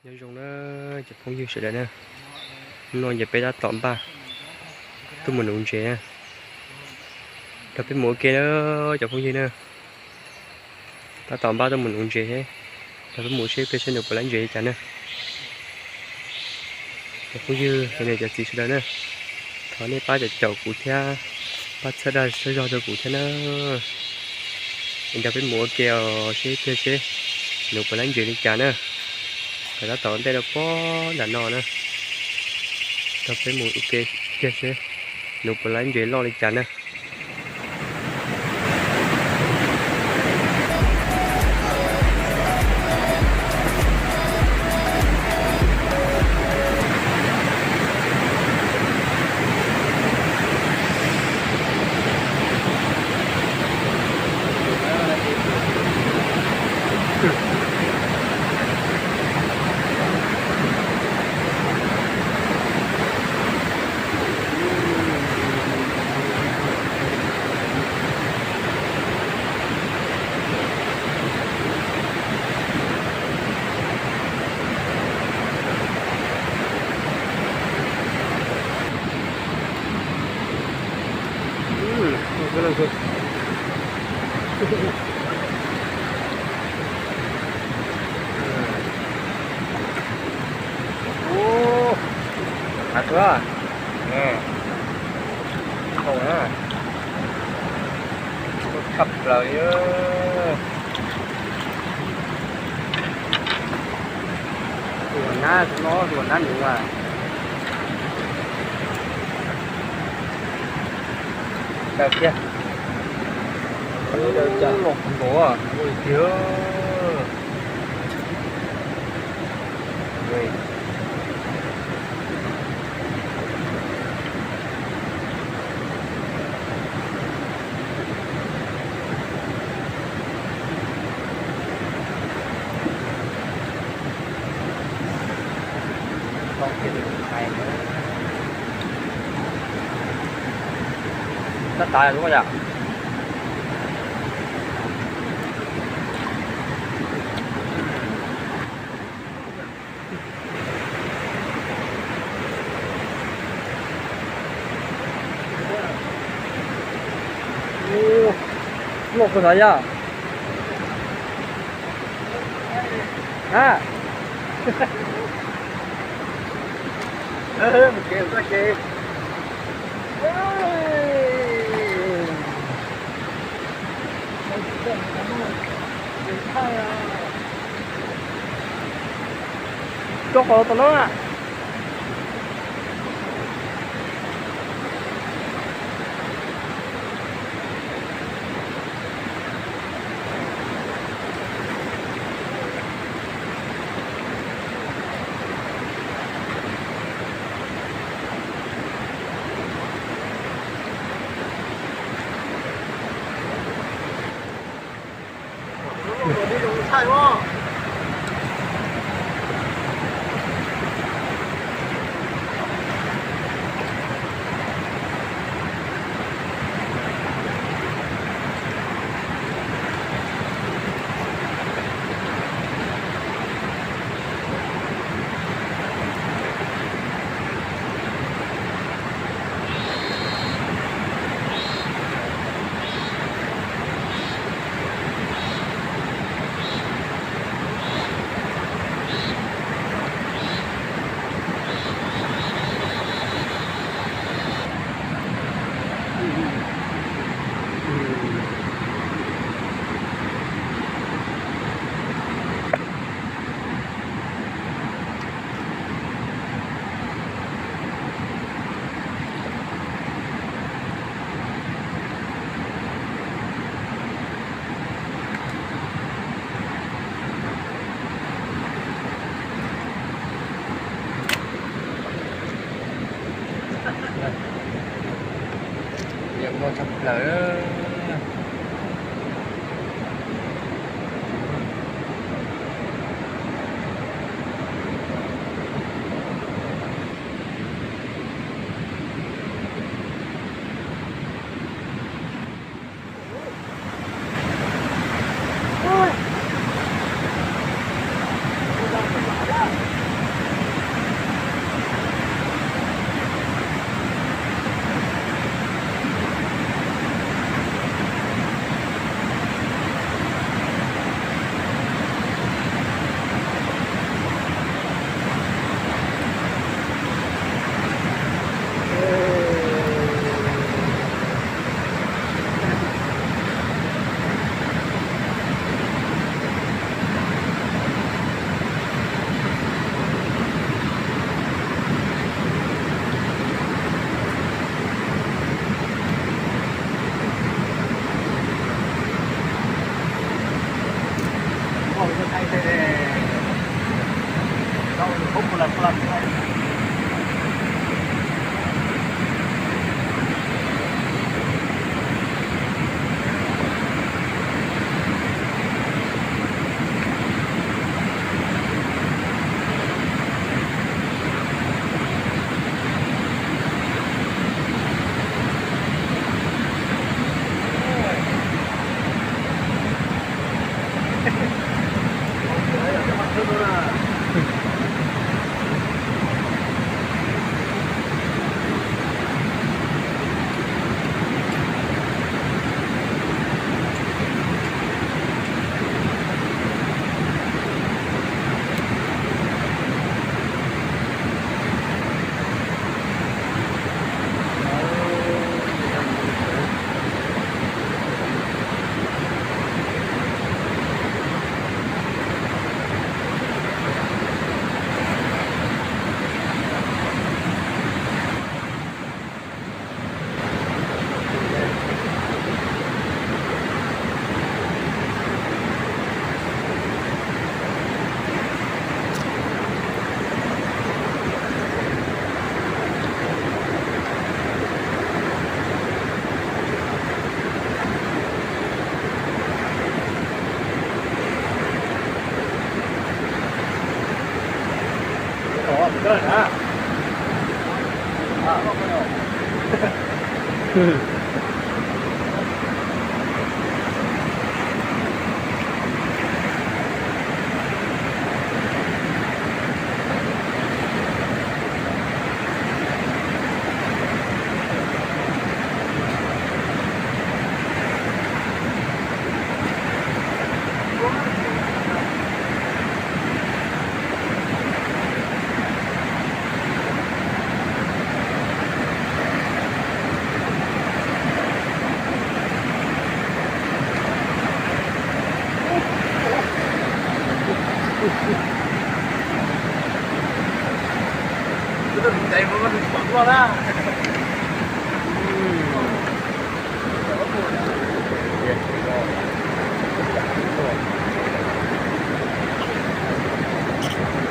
Nyob zoo na cov phooj ywg sawv daws na, hnub no ces peb tab tom npaj tuaj mus nuv ntses na. Nrog peb mus ua ke na cov phooj ywg na. Tab tom npaj tuaj mus nuv ntses, nrog peb mus seb peb seb nws puas laib ntses li cas na. Cov phooj ywg, cov niam cov txiv sawv daws na, thov nej pab caum caum kuv thiab, pab txhawb dag txhawb zog rau kuv thiab na. Es nrog peb mus ua ke os, seb tiag seb nws puas laib ntses li cas na. Lawv tab tom ntej rau pob nram no na. Nrog peb mus ua ke kiag seb nws puas laib ntses loj li cas na. Ub, hav tuaj, nkaus na, tuaj tshaj plaws li. Tus nab no, tus nab nuv a. Daws kiag. Los nkaus ua li tiag. Tab tas lub yom. Loj kawg ntawd yom. A, mus kev mus txoj kev. Rau qhov los tom no na. Yeej muaj tshaj plaws. Ê.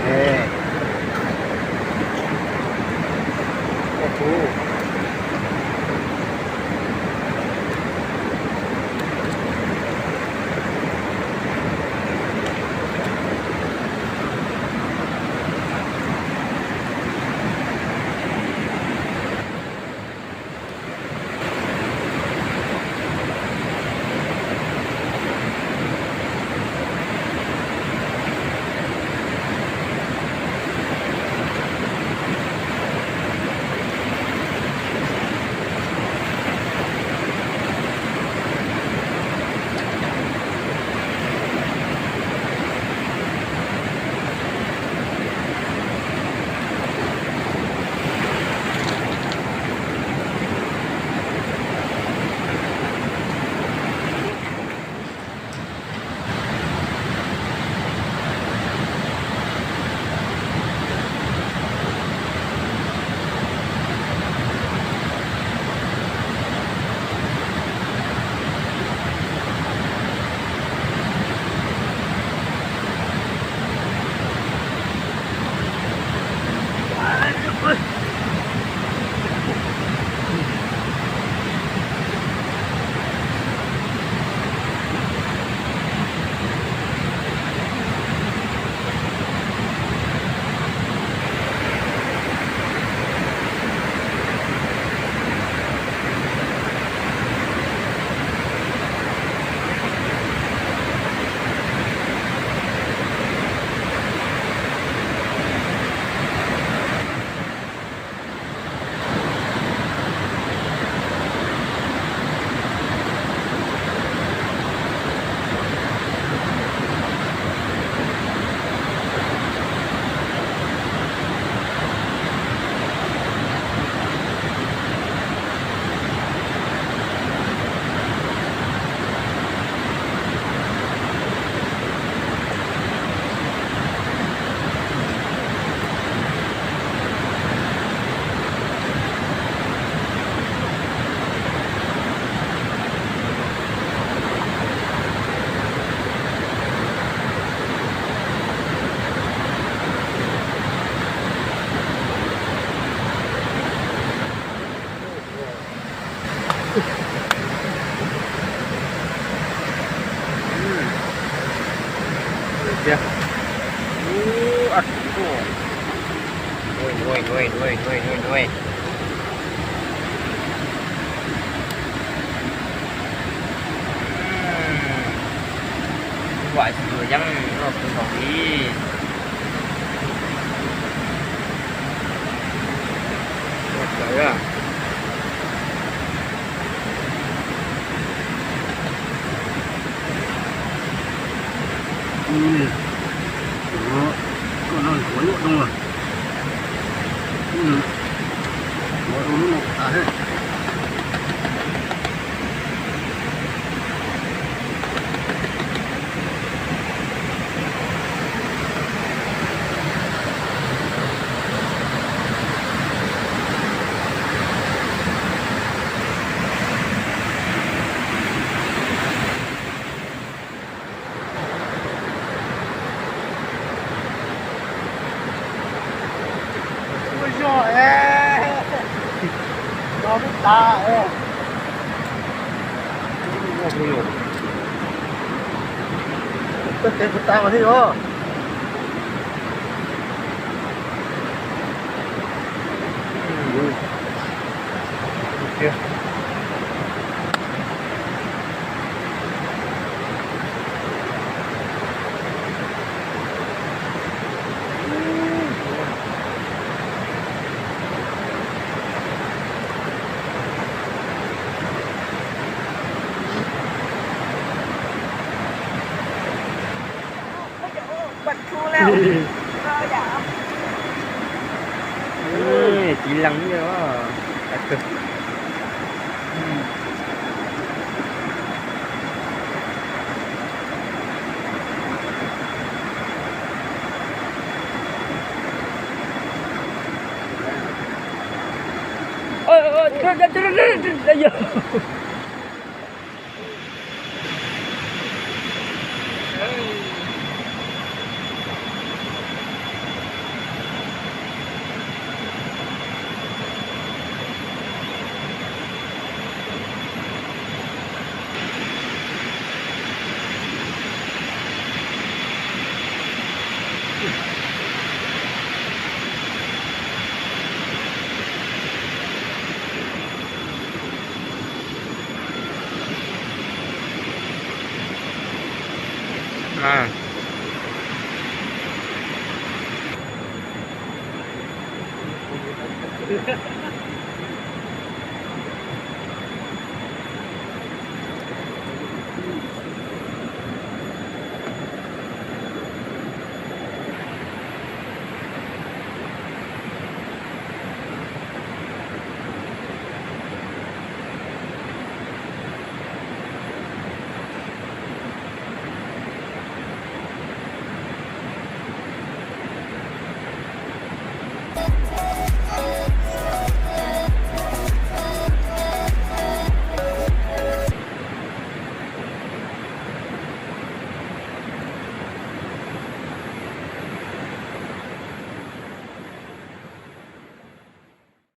Ê, Phú. Tiag. Ub, ab, nuj nuj nuj nuj nuj nuj nuj. Vam xyuas yeeb noj kuv nkaus li. Ua tawv a. Koj no ntxuav nyuaj doo lawm. Ntxuav doo lub no tas thiab. Ua zog es, no twb tas es. Koj tes puas tas mas thiaj os. Txiv lees li os.